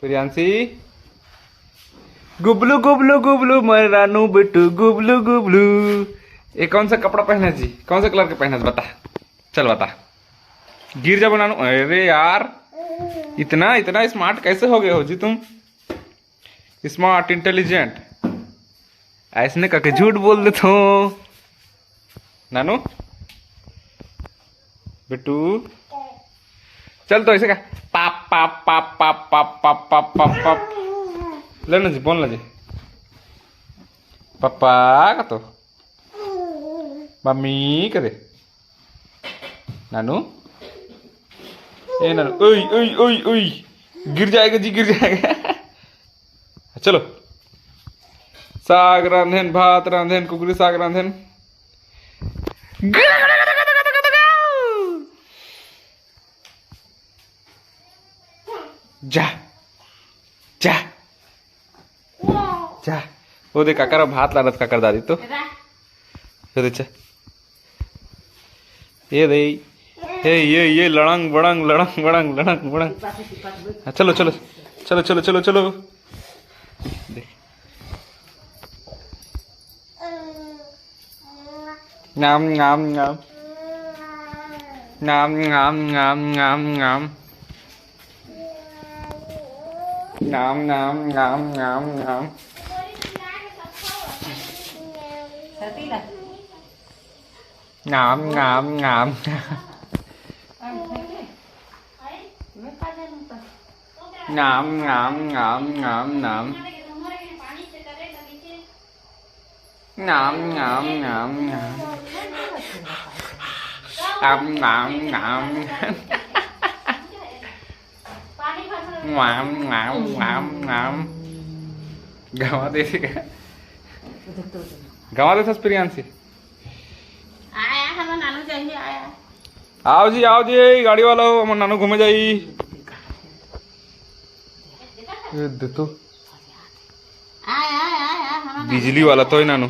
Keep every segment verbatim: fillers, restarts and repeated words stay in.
प्रियांशी, गुबलू गुबलू गुबलू, मैं रानू बिट्टू गुबलू गुबलू। ये कौन सा कपड़ा पहना जी? कौन सा कलर का पहना जी? बता, चल बता। गिर जा नानू। अरे यार, इतना इतना स्मार्ट कैसे हो गए हो जी तुम? स्मार्ट, इंटेलिजेंट, ऐसने करके झूठ बोल देते हो नानू। बिट्टू, चल तो ऐसे का, पाप पाप पाप पाप पाप पाप पाप पाप पाप। ले ना जी, बोल ना जी। पापा का तो, मम्मी का दे। नानू, ए नानू, ओई ओई ओई ओई, गिर जाएगा जी, गिर जाएगा। चलो, साग रांधेन, भात रांधेन, कुकरी साग रांधेन। जा, जा, जा। वो देख काकर भात लानत, काकर दादी तो। ये दे, चा। ये दे। ये ये ये लड़ंग बड़ंग, लड़ंग बड़ंग, लड़ंग बड़ंग। हाँ, चलो चलो चलो चलो चलो चलो। देख। नाम नाम नाम। नाम नाम नाम नाम नाम। नाम नाम नाम नाम नाम। नाम नाम नाम। नाम नाम नाम नाम नाम। नाम नाम नाम नाम। आम नाम नाम। नाम नाम नाम नाम। गवा दे से का? गवा दे सस प्रियांशी। आया, हमर नानू जाही, आया। आओ जी, आओ जी, गाड़ी वाला हो, हमर नानू घूमे जाई। ये दे तो। आया, आया, आया, हमर नानू बिजली वाला तो है नानू।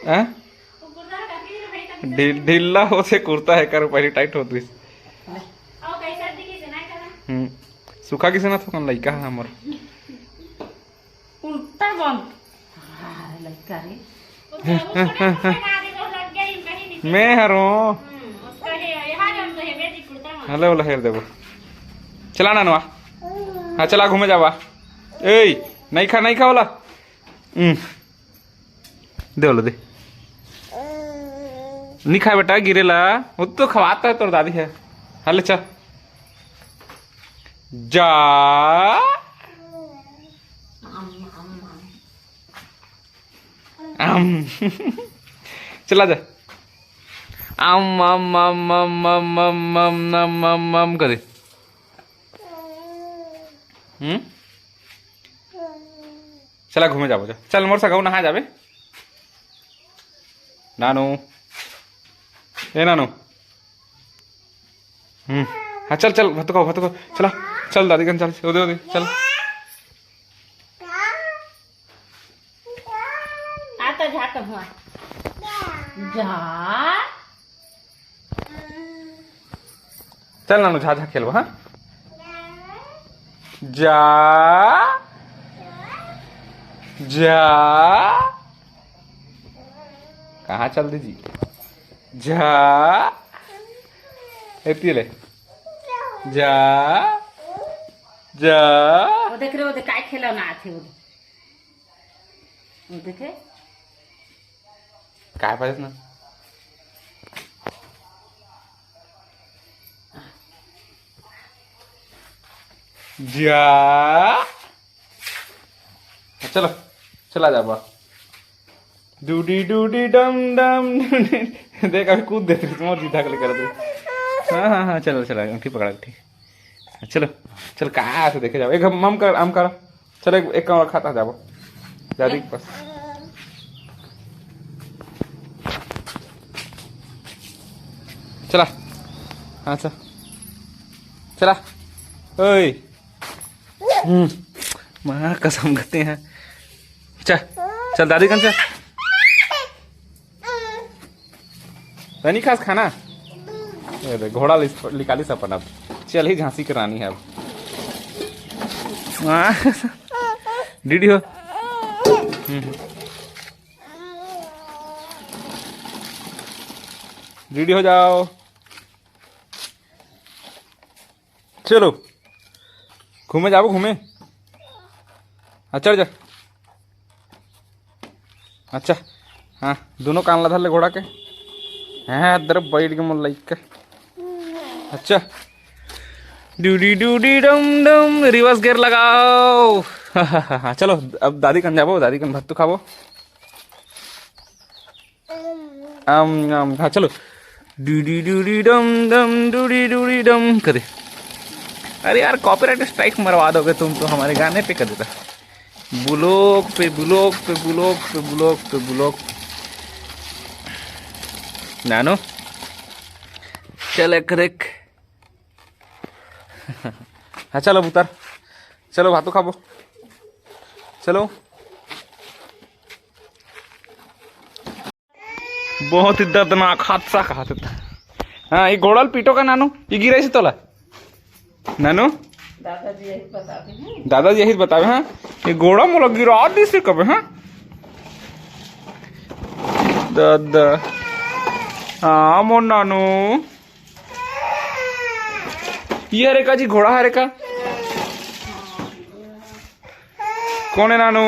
हैं? ढि-, ढिल्ला हो से कुर्ता है कर पहले टाइट होत रहिस। हम्म। सुखा किसे ना थोकन लइका है हमर। उल्टा बन। हाँ, लइका रे। मैं हरो। हले वाला हेर देबो। चला ना नवा। हाँ, चला घूमे जावा। ए, नहीं खा, नहीं खा वाला। हम्म। दे वाला दे। नहीं खाए बेटा, गिरेला। वो तो खवाता है तोर दादी है। हले चल। जा। आम। चला जा। आम, आम, आम, आम, आम, आम, आम, आम, आम, आम करे। हम्म? चला घूमे जाबो, जा। चल मोर संग नहा जाबे। नानू। ए नानू। हम्म। हाँ, चल, चल, भात खाओ, भात खाओ। चला, चल, दादी कन चल, ओदे, ओदे, चल। आ तो झाक हुआ। जा। चल नानू, झा, झा खेलबो, हाँ? जा। जा। कहाँ चल दी जी? जा। एती ले। जा। जा। वो देख रे, वो देख, काय खिलौना आथे, वो देख। वो देखे? काय पाहिजे ना? जा। चलो, चला जा बा। डूडी डूडी डम डम डूडी। देख, अभी कूद देते, मोर जी धाकले करत। हाँ, हाँ, हाँ, चलो, चलो, अंगठी पकड़ा, ठीक। चलो, चल, कहाँ से देखे जाओ? एक हम, हम कर, हम कर। चल, एक, एक कमरा खाता जाबो। दादी के पास। चला। हाँ, चल। चला। ओए। हम्म। माँ कसम खाते हैं। चल, चल, दादी कन चल। तनी खास खाना। ये देख, घोड़ा लिस-, निकालिस अपन अब। चल ही झांसी के रानी है अब। हाँ। डीडी हो। हम्म। डीडी हो जाओ। चलो, घूमे जाबो, घूमे। अच्छा, चल जा। अच्छा, हाँ, दोनों कान ला धर ले घोड़ा के। हाँ, दर बैठ के मोर लइका। अच्छा, डूडी डूडी डम डम, रिवर्स गियर लगाओ। हाँ, चलो, अब दादी कन जाबो, दादी कन भत्तू खाबो। आम आम, हाँ, चलो। डूडी डूडी डम डम, डूडी डूडी डम करे। अरे यार, कॉपीराइट स्ट्राइक मरवा दोगे तुम तो हमारे गाने पे, कर देता। ब्लॉक पे ब्लॉक पे ब्लॉक पे ब्लॉक पे ब्लॉक। नानो, चल एक रेक। हाँ, चलो उतर, चलो भातू खाबो, चलो। बहुत ही दर्दनाक हादसा कहा था। हाँ, ये घोड़ा ल पीटो का नानू, ये गिराइस तोला। नानू, दादाजी यही बतावे हैं। दादाजी यही बतावे, हाँ, ये घोड़ा मोला गिरा दिस कबे, हाँ। दादा, हाँ मोर नानू, ये हरे का जी, घोड़ा हरे का? कौन है नानू?